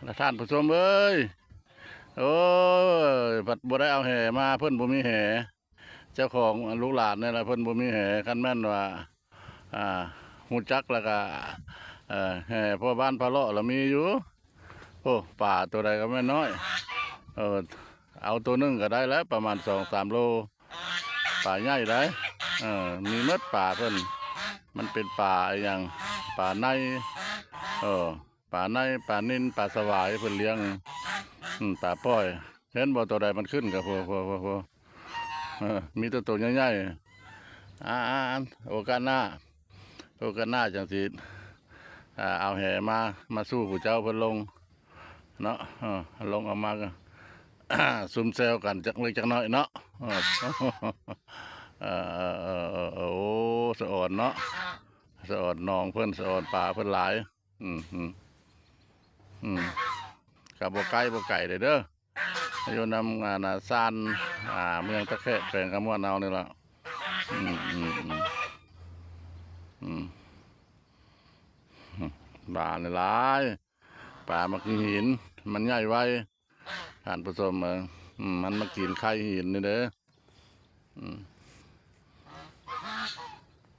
ລະທ່ານຜູ້ຊົມເອີຍ ໂອ້ຍ ພັດບໍ່ໄດ້ເອົາແຫມາ ເພິ່ນບໍ່ມີແຫ ເຈົ້າຂອງ ລູກຫຼານນີ້ລະ ເພິ່ນບໍ່ມີແຫ ຄັນແມ່ນວ່າ ອ່າ ຮູ້ຈັກລະກະ ເອີ ແຫ່ພໍ່ບ້ານພາເລາະລະມີຢູ່. ໂອ້ ປາໂຕໃດກໍແມ່ນນ້ອຍ ເອີ ເອົາໂຕໜຶ່ງກໍໄດ້ແລ້ວ ປະມານສອງສາມໂລ ປາໃຫຍ່ໃດ໋ ເອີ ມີໝົດປາເພິ່ນ ມັນເປັນປາອີ່ຫຍັງ ປາໄນ ເອີ ປາໄນ ປານິນ ປາສະຫວາຍ ເພິ່ນລ້ຽງ ອືມ ປາປ່ອຍ ເຫັນບໍ່ ໂຕໃດມັນຂຶ້ນກໍ ໂພ ໂພ ໂພ ໂພ ເອີ ມີແຕ່ໂຕໃຫຍ່ໆ ອ່າ ໂອກາດໜ້າ ໂອກາດໜ້າຈັ່ງຊິ ອ່າ ເອົາແຫມາ ມາສູ່ຜູ້ເຈົ້າເພິ່ນລົງເນາະ ເອີ ລົງເອົາມາ ຊຸມແຊວກັນຈັກເລັກຈັກນ້ອຍເນາະ ເອີ ເອີ ເອີ ເອີ ເອີ ໂອ້ ສະອອນເນາະ ສະອອນໜອງເພິ່ນ ສະອອນປາເພິ່ນຫຼາຍ ອືມ ອືມ ອືມ ກໍບໍ່ໄກບໍ່ໄກເດີ້ ຢູ່ນຳ ອ່າ ຊານ ອ່າ ເມືອງຕະແຄະ ແຂວງຄຳມ່ວນເຮົານີ້ລະ ອືມ ອືມ ອືມ ອືມ ປາຫຼາຍ ປາມັກກິນຫີນ ມັນໃຫຍ່ໄວ ທ່ານຜູ້ຊົມເອີຍ ອືມ ມັນມາກິນໄຂ່ຫີນນີ້ເດີ້ ອືມ